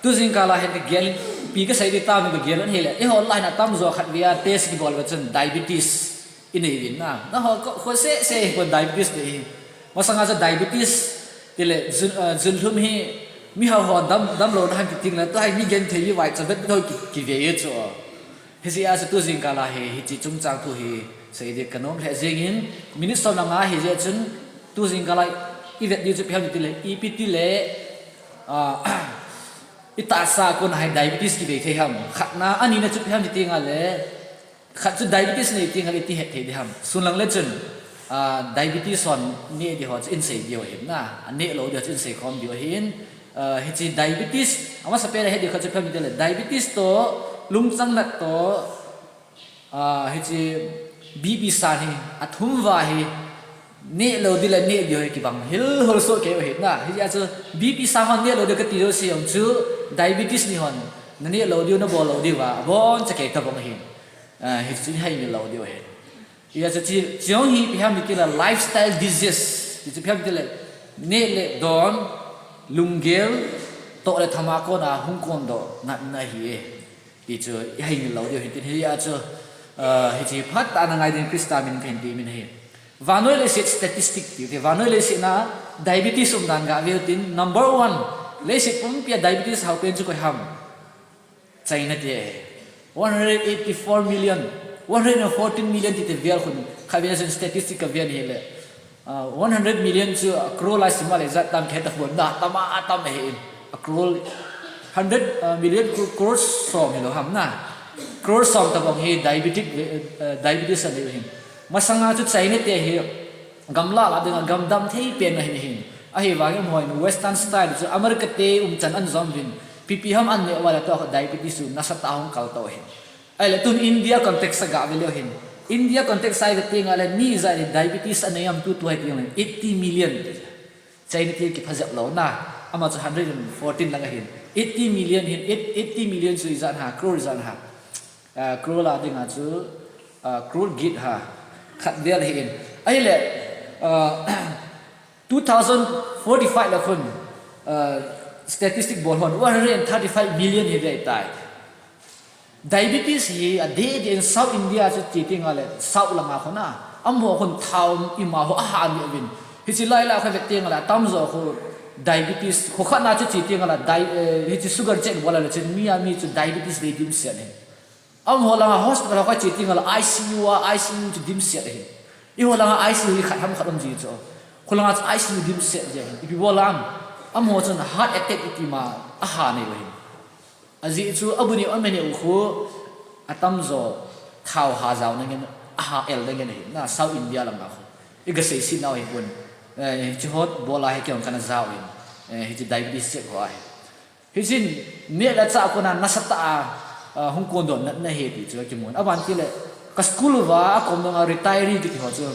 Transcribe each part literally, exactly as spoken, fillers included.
Tu jingkah a hin ka gel, pi ka sei di tam ka gel an hile. Eiho lai na tam jo khat via test kibol ve chun diabetes i nei vin na. Na ho ko, ko se se ko diabetes nei hi. Masanga chu diabetes tile jun, uh, junlhum hi mi hao ho dam, dam lo na han ki ting la, tu hai mi gen thei mi vai cha bet thoi ki, ki ve ye chu. Hijeh a chu tu jingkah a hi, hiche chungchang thu hi sei di ka nom lheh jeng in, minute som le nga hi jeh chun tu jingkah a i vet di chu ipi ham tile, ipi tile, ah, i tahsa a kon a hi diabetes kivei thei ham. Khatna, anina chu ipi ham ti teng le, khat chu diabetes nei teng le iti het thei di ham. Sun lang le chun, ah, diabetes hon neh di ho chu in sei diu ahin na, a neh lou di ho chu in sei khom diu ahin. Ah, hiche diabetes, amasa pen a het di khat chu ipi ham tile, diabetes toh, lungchang nat toh, ah, hiche B P sang hi, athum va hi, neh lou di le neh di ho hi kibang hel hol soh kei u ahin na. Hijeh a chu B P sang hon neh lou di kati jouse jong chu diabetes ni hon, na neh lou diu, na bol lou diu va, abon cha kei tabang ahin. Ah, hiche hi ngil lou diu ahin. Hijeh a chu chi, chi jong hi ipi ham ti tile lifestyle disease. Ti chu ipi ham tile neh le don, lunggel, toh le tham a kon a hung kon doh natna ahi e. Ti chu i hai ngil lou diu ahin tin hijeh a chu, ah, hiche phat a na ngai din Christa min ka hin ti min ahi. Vannoi leiset statistic ti, ti vannoi leiset na diabetes um dan ga ve u tin number one, leiset pumpi a diabetes hao pen chu koi ham. China te ahi. One hundred eighty-four million, one hundred and fourteen million ti te vel khun, kha vel sen statistic ka vel hile. Ah, one hundred million chu a crore lai sim a le jat tam khe ta phun na, tam a tam ahi in. A crore, hundred, ah, million cro-, crore som hilou ham na. Crore som tabang hi diabetic, eh, diabetes a nei u ahin. Masanga chu China te hi gamla la dinga gam dam thei pen ahin ahin. Ahivangin amahon western style chu America te umchan an jom uvin. Ipi ipi ham an neh uva le tua diabetes chu nasatah a hung kal to ahin. Ahile tun India context a ga ve leu hen. India context a i vet teng le mi ijat in diabetes anei ham tu tu hai teng le eighty million. China te kipha jep lou na. Ama chu hundred and fourteen lang ahin. Eighty million hin, eight-, eighty million chu ijat ham, crore ijat ham. Ah, crore la dinga chu, ah, crore get ham. Khat vel ahin. Ahile, ah, two thousand forty-five la khun, ah, statistic bol hon one hundred and thirty-five million hi ve tai. Diabetes hi adeh deh in South India chu che teng le South langa khun a, amaho khun thao ima ho aha neh uvin. Hiche lai lai khu vet teng le atam jo khu diabetes, kho khat na chu che teng le di-, eh, hiche sugar check bol le chun mi a mi chu diabetes vei dimset ahi. Amaho langa hospital ho khu che teng le I C U a, I C U chu dimset ahi. Eiho langa I C U hi khat ham khat um ji chu. Kho langa chu I C U dimset ji ahi. Ipi bol ham. Amaho chun heart attack iti ma aha nei u ahi. Ajeh chu abu neh u, ama neh u khu atam jo thao ha jao na ngen, aha el na ngen ahi na South India langa khu. I ga sei sin nau hi pon. Eh, hiche ho bol a hi kei jong kana jao in. Eh, hiche diabetes check ho ahi. Hichun neh le chah a kon a nasatah a, ah, hung kon doh natna ahi ti chu kimun. Aban tile ka school uva a kom dong a retiree kiti ho chu.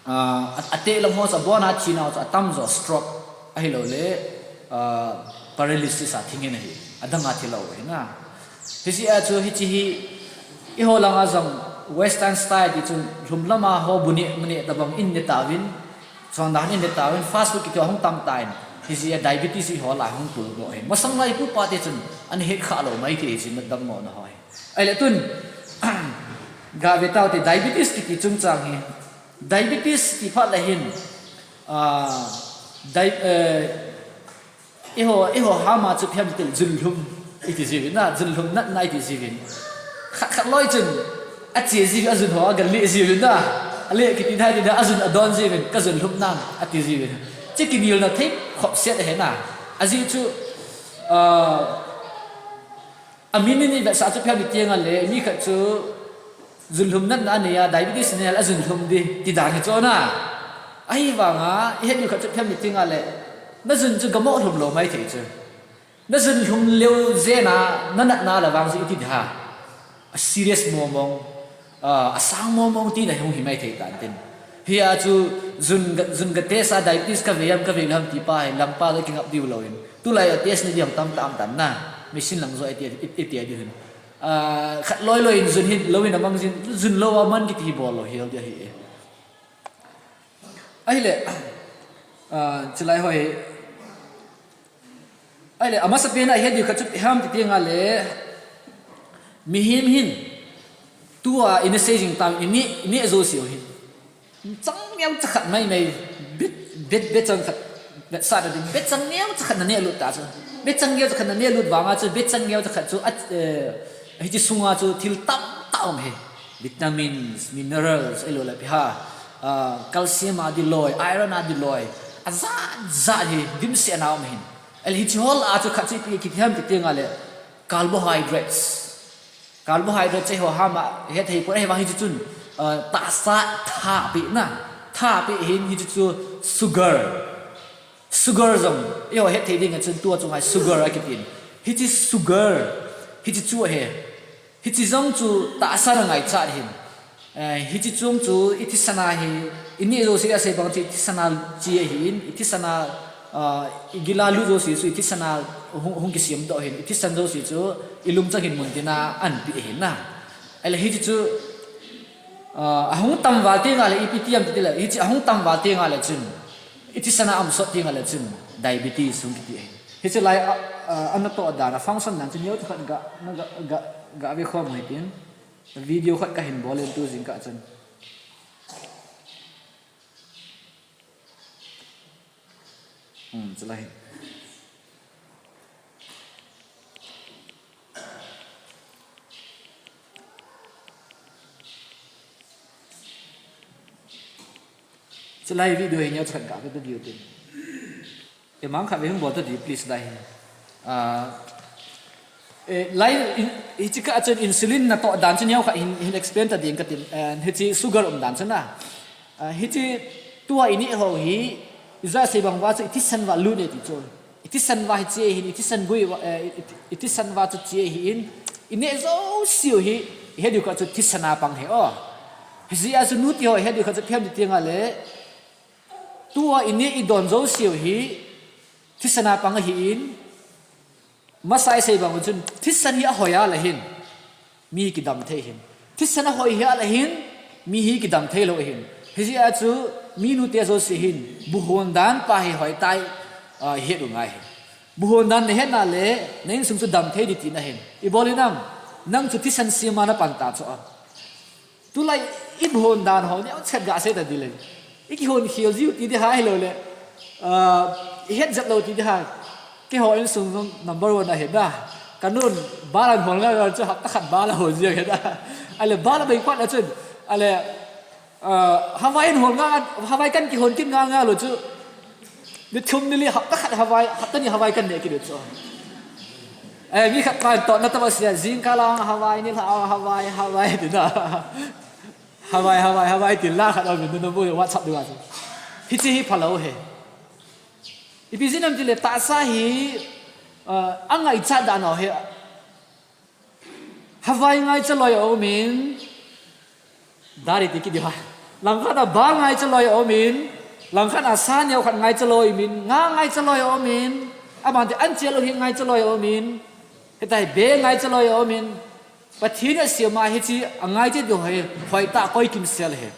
Ah, a, ateh lam ho chu, abon a thi nau chu, atam jo stroke ahilou le, ah, paralysis a thingin ahi, adang a thi lou ahi na. Hiche a chu, hiche hi, eiho langa jong western style ti chu, lhum lama ho bu neh, mu neh tabang in neh tauvin, chondan in neh tauvin, fast food kiti ho hung tam tan, hiche a diabetes eiho lai hung tul mo ahi. Masang lai pu pa te chun, an het kha lou mai thei hiche, na dam mo na ho ahi. Ahile tun, ga ve tau te diabetes kiti chungchang hi, Diabetes ti phat le hin, ah, di-, eh, eiho, eiho hama chu ipi ham ti le junlhum iti jiuvin na, junlhum natna iti jiuvin. Khat khat loi chun, ache jiuvin, ajun ho aga leh jiuvin na, aleh kiti nai ti na, ajun adon jiuvin, ka junlhum nam, ati jiuvin. Hiche kinelna thei khop set ahi na. Ajeh chu, ah, Amin in i vetsah chu ipi ham ti teng le, mi khat chu junlhum natna anei a, diabetes anei a, ajunlhum di, ti dan hi chu na. Ahivanga, i het diu khat chu ipi ham ti teng le, na jun chu gamo lhum lou mai thei chu. Na junlhum leu jeh a, na natna la vang chu iti di ham. A serious mong mong. Ah, asang mong mong tina hung hi mai thei tan tin. Hia chu jun ga, jun ga test a diabetes ka vei ham ka vei lou ham ti pa hi lampa ga kingap diu lou in. Tulai a test na di ham tam tam tan na. Machine lang jo iti, iti, iti diu hin. Ah, khat loi loi in jun hin lou in amang jin, jun lou a man kiti hi bol lou hi, hi, hi. Ahile, ah, chulai hoi. Ahile, amasapen a ihet diu khat chu ipi ham ti teng le, mihem hin, tua inei sei jing tau, inei, inei jou seh u hin. Chang neo chakhat mai mai, be, be, be chang khat, be sa da ding, be chang neo chakhat na neh lut ta chu. Be chang neo chakhat na neh lut vanga chu, be chang neo chakhat chu, a, eh, hiche sunga chu thil tamtah um hi. Vitamins, minerals, ahilou le ipi ham, ah, calcium a diloi, iron a diloi, ajat jat hi dimset na um hin. Ahile hiche ho lah a chu khat chu ipi kiti ham ti teng le carbohydrates. Carbohydrates chu eiho ham a hethei poi, ahivang hiche chun, ah, tahsa tha ape na, tha ape hin hiche chu sugar. Sugar jong, eiho hethei ding a chun tua chu ngai sugar akitin. Hiche sugar, hiche chu ahi. Hiche jong chu tahsa na ngaichat hin. Eh, hiche chung chu i thisan a hi, inei jouse a sei bang chu i thisan a che ahin, i thisan a, ah, i gil a lut jouse chu i thisan a hung, hung kisem doh hin, i thisan jouse chu i lungchang hin mun tin a an pe ahin na. Ahile hiche chu, ah, ahung tam val teng le ipi ti ham ti le, hiche ahung tam val teng le chun, i thisan a um sot teng le chun, diabetes hung kiti ahin. Hiche lai, ah, ah, ana toh dan, a function dan chu neo chakhat ga, na ga, ga, ga ve khom u hitin. Video khat kahin bol in tu jingkah chun. Hmm, chulai hin. Chulai video hi neo chakhat ga ve ta diu tin. Imang khat ve hung bol ta di, please, dai. Ah, eh, lai, in, hiche kah a chun insulin na toh dan chu neo khat hin, hin explain ta ding katin, eh, hiche sugar um dan chu na. Ah, hiche tua inei ho hi, ijat sei bang uva chu i thisan uva lut e ti chu. I thisan uva hi che ahin, i thisan gui uva, eh, i, i thisan uva chu che ahin, inei jouse u hi, ihet diu khat chu thisan a pang ahi o. Hijeh a chu nute ho ihet diu khat chu ipi ham ti teng le, tua inei idon jouse u hi, thisan a pang ahin, masa isei bang u chun, thisan hi ahoi a le hin, mi hi kidam thei ahin. Thisan ahoi hi a le hin, mi hi kidam thei lou ahin. Hijeh a chu, mi nute jouse hin, bu hon dan pa hi hoitai, ah, het u ngai ahi. Bu hon dan na het na le, na insung chu dam thei di tina ahin. Ibol in am, nang chu thisan sem a na pan ta chu a. Tulai i bu hon dan ho, neo chakhat ga sei ta di le. I kihon khel jiu ti di ham ahilou le. Ah, i het jep lou ti di ham. Keiho insung jong number one ahi na. Ka nun, bal ahon ngal ngal chu hapta khat bal ahon jiu ahi na. Ahile bal abei pat a chun. Ahile, ah, Hawaii in hon ngal, Hawaii kan kihon kit ngal ngal u chu. Ni thum ni li hapta khat Hawaii, hapta ni Hawaii kan neh kit u chu. Eh, mi khat pan toh na tah a sia, jingkah lang Hawaii, nilhah Hawaii, Hawaii, ti na. Hawaii, Hawaii, Hawaii, ti la khat a um in, nungbu WhatsApp di wa chu. Hiche hi phalou ahi. Ipi jeh ham ti le tahsa hi, ah, angaichat dan u ahi. Hawaii ngaicha loi a um in, dari ti kit di ham. Langkhat a bal ngaicha loi a um in, langkhat a sa neo khat ngaicha loi a um in, nga ngaicha loi a um in, aban te an chel u hi ngaicha loi a um in, hitia hi be ngaicha loi a um in, Pathen in asem a hiche angaicha diu hi, hoitah koi kimsel ahi.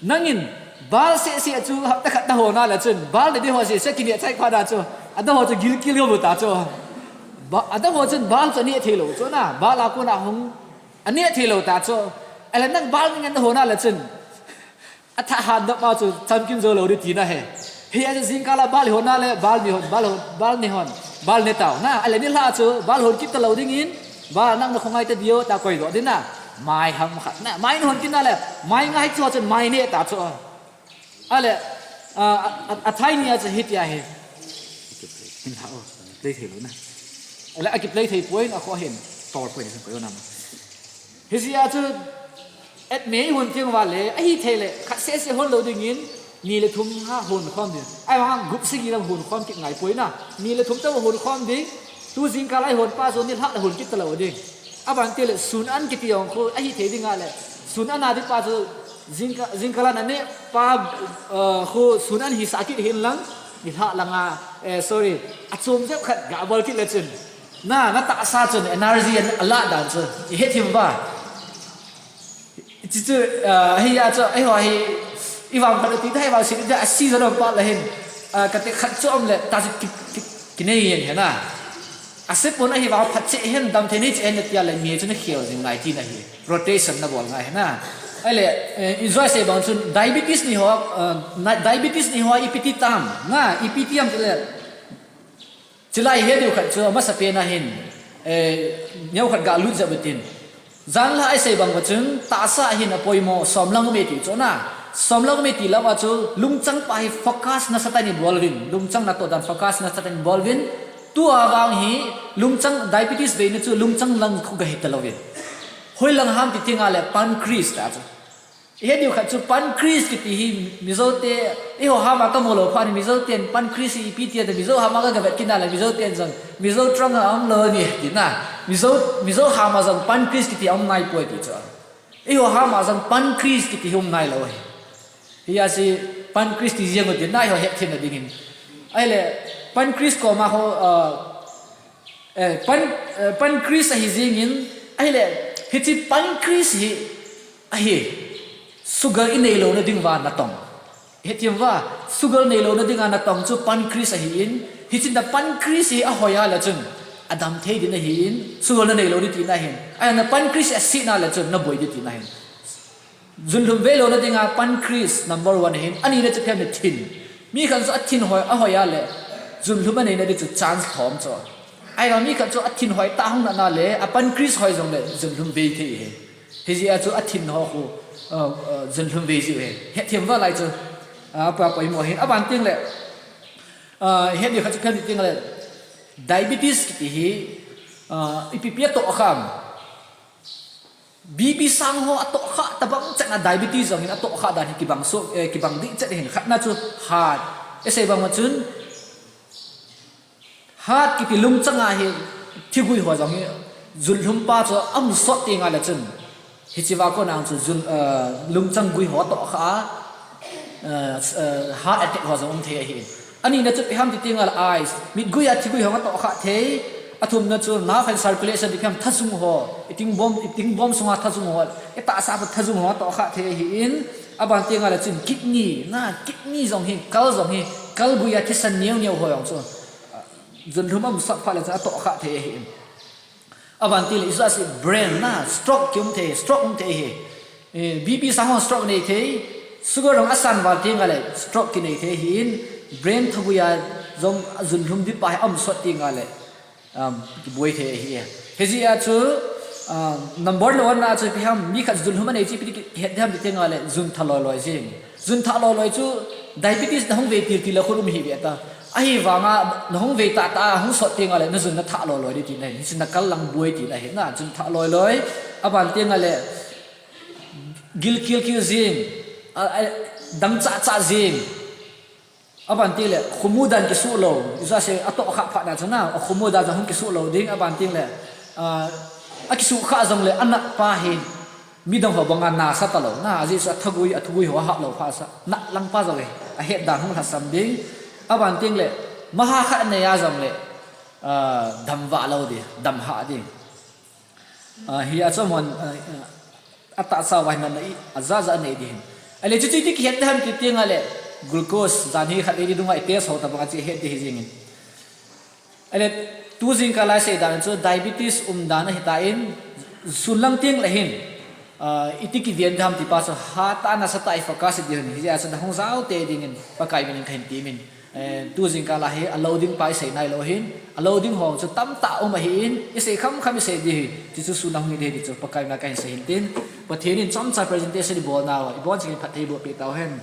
Nangin, bal seh seh chu hapta khat na hon a le chun, bal na di ho seh seh kineh chai kha da chu, adang ho chu gilkel gam u ta chu. Ba, adang ho chun bal chu aneh thei lou chu na, bal a kon a hung aneh thei lou ta chu. Ahile nang bal ngen na hon a le chun, atha han dap ma chu chamkim jou lou di tina ahi. Hijeh a chu jingkah a bal hon a le, bal ni hon, bal hon, bal ni hon, bal ne tau na. Ahile nilhah chu, bal hon kit ta lou dingin, bal nang na khongai ta diu, ta koi doh di na. Mai ham khat na, mai na hon kit na le, mai ngai chu chun mai neh ta chu. Ahile, a, a, a, athai ni a chu hitia ahi. Hin ha o, play thei lou na. Ahile, akiplay thei poi, akhoh hin, tor poi, koi o na. Hijeh a chu, et mei hon teng uva le, ahithei le, khat seh seh hon lou dingin, ni le thum ha hon khom ding. Ahivang group sagi lang hon khom kit ngai poi na. Ni le thum tah hon khom ding. Tu jingkah lai hon pa chu nilhah le hon kit ta lou ding. Aban te le sun an kiti jong khu, ahithei ding a le. Sun an a di pa chu jingkah, jingkah lai na neh pa, eh, khu sun an hisah kit hin lang. Nilhah lang a, eh, sorry. Achom jep khat ga bol kit le chun. Na, na tahsa chun energy a lah dan chu, i hethem uva. Hiche chu, ah, hia chu, eiho hi, i vangphat u ti da, i vangset u ti da, a season a pat le hin, ah, kati khat chu um le, ta chu ki, ki, Kinei yen hena. Asepon ahi vang phat che hen dam thei nei che hen tia le mi chu na khel jing ngai tina hi. Rotation na bol ngai hena. Ahile, eh, ijoi sei bang chun diabetes nei ho, eh, na, diabetes nei ho ipi ti tam. Na, ipi ti ham tile. Chulai he diu khat chu amasapen a hin, eh, neo khat ga lut jep utin. Janhi a isei bang uva chun, tahsa a hin apoimo, somlang ume ti chu na. Somlang ume ti lou a chu, lungchang pa hi focus nasatah in bol uvin, lungchang natoh dan focus nasatah in bol uvin. Tua vang hi, lungchang diabetes veina chu, lungchang lang khu ga hita louvin. Hoilang ham ti teng a le pancreas ta chu. Ihe diu khat chu pancreas kiti hi Mizo te, eiho hama kamu lou phat hi Mizo ten pancreas hi ipi ti a te Mizo hama ka, ka vet kit na le Mizo ten jong, Mizo trang a um lou ni ti na. Mizo, Mizo hama jong pancreas kiti a um nai poi ti chu. Eiho hama jong pancreas kiti hi um nai lou hi. Hijeh a chu pancreas ti jeng u ti na eiho hetthemna dingin. Ahile pancreas koma ho, ah, Eh, pan, eh, pancreas ahi jingin, ahile, hiche pancreas hi, ahi, sugar inei louna ding uva natong. Hethem uva, sugar nei louna dinga natong chu pancreas ahin, hichun na pancreas hi ahoi a le chun, adam thei ding ahin, sugar nanei lou ding tina ahin. Ahile na pancreas asih na le chun, naboi ding tina ahin. Junlhum vei louna dinga pancreas number one ahin, anina chu ipi ham tile thin. Mi khat chu athin hoi, ahoi a le, junlhum aneina ding chu chance thom chu. Ahivang mi khat chu athin hoi tah hung nat na le, a pancreas hoi jong le, junlhum vei thei ahi. Hijeh a chu athin ho khu, uh, uh, junlhum vei jiu ahi. Hethem uva lai chu, uh, apa poimo ahin. Aban teng le, uh, het diu khat chu ipi ham tile, diabetes kiti hi, uh, ipi pi a toh kham. B P sang ho atoh kha, tabang chet na diabetes jong hin atoh kha dan hi kibang so, eh, kibang ding chet hin khatna chu heart. Isei bang uva chun heart kiti lungchang a hi thigui ho jong hi junlhum pa chu aum sot teng a le chun. Hiche va kona chu jun, eh, lungchang gui ho atoh kha a, eh, eh, heart attack ho jong um thei ahi. Anina chu ipi ham ti teng a le eyes, mitgui a thigui ho atoh kha thei, athumna chu nerve and circulation ti ipi ham thajung ho, itingbom, itingbom sunga thajung ho, itahsa pa thajung ho atoh kha thei ahin, aban teng a le chun kidney, na kidney jong hi, kal jong hi, kal gui a thisan neo neo ho jong chu, junlhum aum sot phat le chun atoh kha thei ahin. Aban teng le, ijeh a chu brain na, stroke ki um thei, stroke um thei ahi. Eh, B P sang ho stroke nei thei, sugar jong asan val teng a le, stroke kinei thei ahin, brain thagui a jong junlhum ding pa hi aum sot teng a le, um, kiboi thei ahi. Hijeh a chu, um, number one na chu ipi ham, mi khat junlhum anei chu ipi ti kihet ding ham ti teng a le, jun tha loi loi jing. Jun tha loi loi chu diabetes nahung vei til til a khun um hi ve ta. Ahivanga nahung vei tah tah a hung sot teng a le najun natha loi loi ding tina ahi. Hichun nakal lang boi tina ahi na, jun tha loi loi. Aban teng a le gil kil kil jing, a, a, dang chah chah jing. Aban teng le khomu dan kisuh lou. Ijeh a chu atoh kha phat na chu na, khomu dan jong hung kisuh lou ding. Aban teng le, a, akisuh kha jong le anat pa hi. Midang ho banga nasa talou, na, ajeh chu athagui, athagui ho ahah lou phat sa, nat lang pa jong le, ahet dan hung lhasam ding, aban teng le, maha khat anei a jong le, ah, damvah lou ding, damhah ding. Ah, hia chu amahon, ah, ah, atahsa uva hi natna i, aja ja anei ding. Ahile chuche chu iti kihet ding ham ti teng a le, glucose, janhi khat vei ni dunga i test ho tabang a chu het ding ahi jingin. Ahile, tu jingkah a isei dan chu diabetes um dan ahitan, sun lang teng le hin, ah, iti kiven ding ham ti pa chu hatah a nasatah a i focus ding ahin, hijeh a chu nahung jao tei dingin Pakai min in kahin temin. Eh, tu jingkah a hi alou ding pa isei nailou hin, alou ding ho chu tamtah um ahin, isei kham kham isei ding ahi, chuchu sun a hung hi ding ahi ti chu Pakai min a kahin sei hin tin, Pathen in chomcha presentation ibol nau, ibon changin phatthei boh peh tau hen.